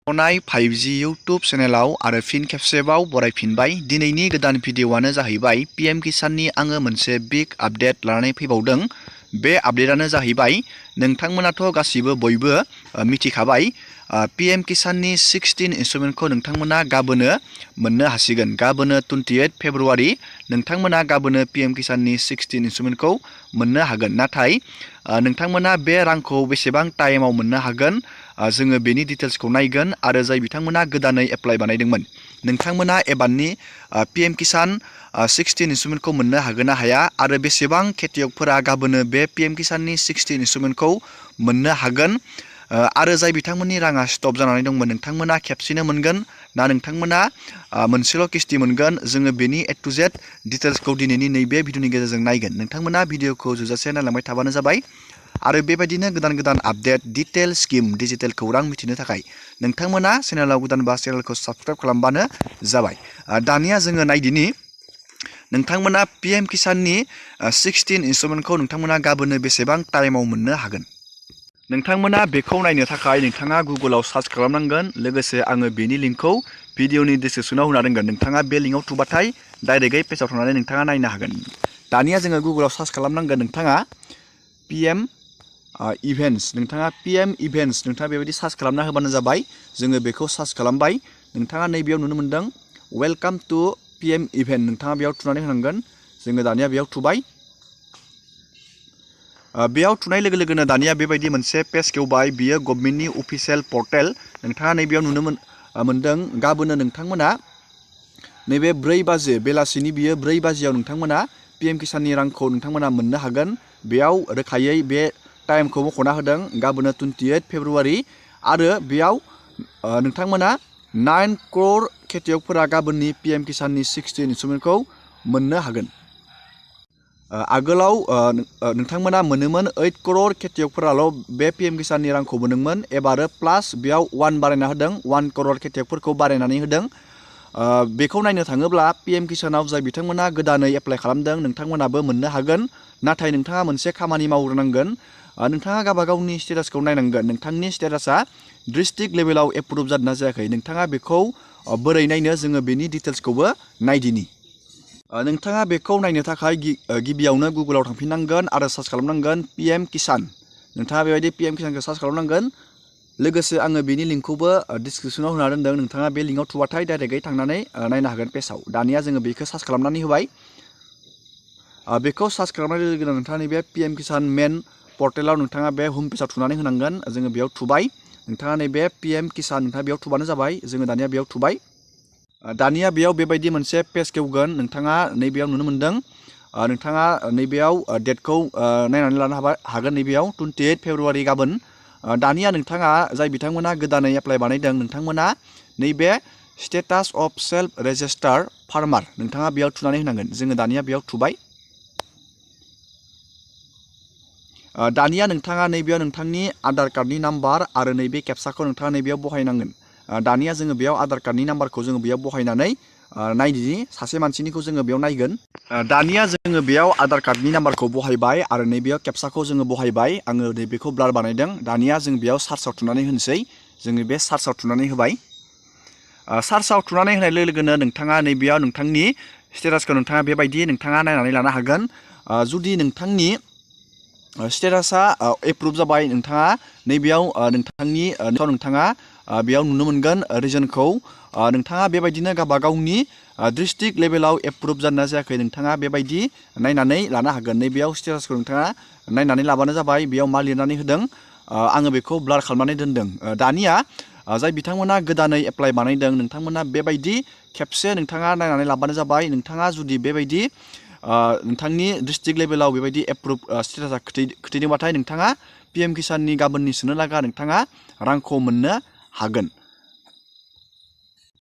अनाय 5G YouTube चेनेलाव आरो फिन खेबसेबाव बरायफिनबाय। दिनैनि गोदान भिडिअआनो जाहैबाय PM किसाननि आङो मोनसे बिग आपडेट लानानै फैबावदों। बे आपडेटआनो जाहैबाय नोंथांमोनाथ' गासिबो बयबो मिथिखाबाय PM किसाननि 16 इन्स्ट्रुमेन्टखौ नोंथांमोना गाबोनो मोननो हासिगोन। गाबोनो 28 फेब्रुवारि नोंथांमोना गाबोनो PM किसाननि 16 इन्स्ट्रुमेन्टखौ मोननो हागोन। नाथाय नोंथांमोना बे रांखौ बेसेबां टाइमाव मोननो हागोन जोङो बेनि डिटेल्सखौ नायगोन आरो जाय बिथांमोना गोदानै एप्लाइ बानायदोंमोन नोंथांमोना एबारनि PM किसान 16 इन्स्ट्रुमेन्टखौ मोननो हागोन ना हाया आरो बेसेबां खेतियकफोरा गाबोनो बे PM किसाननि 16 इन्स्ट्रुमेन्टखौ मोननो हागोन आरो जाय बिथांमोननि राङा स्टप जानानै दंमोन नोंथांमोना खेबसेनो मोनगोन ना नोंथांमोना मोनसेल' किस्ति मोनगोन जोङो बेनि A to Z डिटेल्सखौ दिनैनि नैबे भिडिअनि गेजेरजों नायगोन। नोंथांमोना भिडिअखौ जोबजासे नायलांबाय थाबानो जाबाय आरो बेबायदिनो गोदान गोदान आपडेट डिटेल स्किम डिजिटेल खौरां मिथिनो थाखाय नोंथांमोना चेनेलाव गोदानबा चेनेलखौ साबस्क्राइब खालामबानो जाबाय। दानिया जोङो नायदिनि नोंथांमोना PM किसाननि 16 इन्स्ट्रुमेन्टखौ नोंथांमोना गाबोनो बेसेबां टाइमाव मोननो हागोन। नोंथांमोना बेखौ नायनो थाखाय नोंथाङा गुगोलाव सार्च खालामनांगोन। लोगोसे आङो बेनि लिंकखौ भिडिअनि डिसक्रिपसनाव होना दोनगोन। नोंथाङा बे लिंकआव थुबाथाय डाइरेक्टयै पेजाव थांनानै नोंथाङा नायनो हागोन। दानिया जोङो गुगोलाव सार्च खालामनांगोन नोंथाङा PM इभेन्ट्स नोंथाङा PM इभेन्ट्स नोंथाङा बेबायदि सार्च खालामना होबानो जाबाय। जोङो बेखौ सार्च खालामबाय। नोंथाङा नैबेयाव नुनो मोनदों वेलकाम टु PM इभेन्ट नोंथाङा बेयाव थुनानै होनांगोन। जोङो दानिया बेयाव थुबाय। बेयाव थुनाय लोगो लोगोनो दानिया बेबायदि मोनसे पेज खेवबाय। बियो गभर्नमेन्टनि अफिसियेल पर्टेल। नोंथाङा नैबेयाव नुनो मोनदों गाबोनो नोंथांमोना नैबे 4 बाजि बेलासिनि बियो 4 बाजियाव नोंथांमोना PM किसाननि रांखौ नोंथांमोना मोननो हागोन। बेयाव रोखायै बे टाइमखौ मख'ना होदों गाबोनो 28 फेब्रुवारि आरो बेयाव नोंथांमोना 9 करोड़ खेतियकफोरा गाबोननि PM किसाननि 16 इन्स्ट्रुमेन्टखौ मोननो हागोन। आगोलाव नोंथांमोना मोनोमोन 8 करोड़ खेतियकफोराल' बे PM किसाननि रांखौ मोनोमोन। एबारो प्लास बेयाव 1 बारायना होदों 1 करोड़ खेतियकफोरखौ बारायनानै होदों। बेखौ नायनो थाङोब्ला PM किसानाव जाय बिथांमोना गोदानै एप्लाइ खालामदों नोंथांमोनाबो मोननो हागोन। नाथाय नोंथाङा मोनसे खामानि मावग्रोनांगोन। नोंथाङा गावबागावनि स्टेटासखौ नायनांगोन। नोंथांनि स्टेटासा डिस्ट्रिक्ट लेभेलाव एप्रुभ जादोंना जायाखै नोंथाङा बेखौ बोरै नायनो जोङो बेनि डिटेल्सखौबो नायदिनि। नोंथाङा बेखौ नायनो थाखाय गिबियावनो गुगोलाव थांफिननांगोन आरो सार्च खालामनांगोन PM किसान। नोंथाङा बेबायदि PM किसानखौ सार्च खालामनांगोन। लोगोसे आङो बेनि लिंकखौबो डिसक्रिपसनाव होना दोनदों। नोंथाङा बे लिंकआव थुबाथाय डाइरेक्टयै थांनानै नायनो हागोन पेजाव। दानिया जोङो बेखौ सार्च खालामनानै होबाय। बेखौ सार्च खालामनाय लोगो लोगोनो नोंथाङा नैबे PM किसान मेन पर्टेलाव नोंथाङा बे हम पेजाव थुनानै होनांगोन। जोङो बेयाव थुबाय। नोंथाङा नैबे PM किसान नोंथाङा बेयाव थुबानो जाबाय। जोङो दानिया बेयाव थुबाय। दानिया बेयाव बेबायदि मोनसे पेज खेवगोन। नोंथाङा नैबेयाव नुनो मोनदों नोंथाङा नैबेयाव डेटखौ नायनानै लानो हागोन। नैबेयाव 28 फेब्रुवारि गाबोन। दानिया नोंथाङा जाय बिथांमोना गोदानै एप्लाइ बानायदों नोंथांमोना नैबे status of self registered farmer नोंथाङा बेयाव थुनानै होनांगोन। जोङो दानिया बेयाव थुबाय। दानिया नोंथाङा नैबेयाव नोंथांनि आधार कार्डनि नाम्बार आरो नैबे केप्साखौ नोंथाङा नैबेयाव बहायनांगोन। दानिया जोङो बेयाव आधार कार्डनि नाम्बारखौ जोङो बेयाव बहायनानै नायदिनि सासे मानसिनिखौ जोङो बेयाव नायगोन। दानिया जोङो बेयाव आधार कार्डनि नाम्बारखौ बहायबाय आरो नैबेयाव केप्साखौ जोङो बहायबाय। आङो नैबेखौ ब्लार बानायदों। दानिया जों बेयाव सार्चआव थुनानै होनोसै। जोङो बे सार्चआव थुनानै होबाय। सार्चआव थुनानै होनाय लोगो लोगोनो नोंथाङा नैबेयाव नोंथांनि स्टेटासखौ नोंथाङा बेबायदि नोंथाङा नायनानै लानो हागोन। जुदि नोंथांनि स्टेटासा एप्रुभ जाबाय नोंथाङा नैबेयाव नोंथाङा बेयाव नुनो मोनगोन रिजनखौ। नोंथाङा बेबायदिनो गावबागावनि डिस्ट्रिक्ट लेभेलाव एप्रुभ जादोंना जायाखै नोंथाङा बेबायदि नायनानै लानो हागोन। नैबेयाव स्टेटासखौ नोंथाङा नायनानै लाबानो जाबाय। बेयाव मा लिरनानै होदों आङो बेखौ ब्लार खालामनानै दोनदों। दानिया जाय बिथांमोना गोदानै एप्लाइ बानायदों नोंथांमोना बेबायदि खेबसे नोंथाङा नायनानै लाबानो जाबाय। नोंथाङा जुदि बेबायदि नोंथांनि डिस्ट्रिक्ट लेभेलाव बेबायदि एप्रुभ स्टेटासा खोथैदोंबाथाय नोंथाङा PM किसाननि गाबोननि सोनो लागा नोंथाङा रांखौ मोननो हागोन।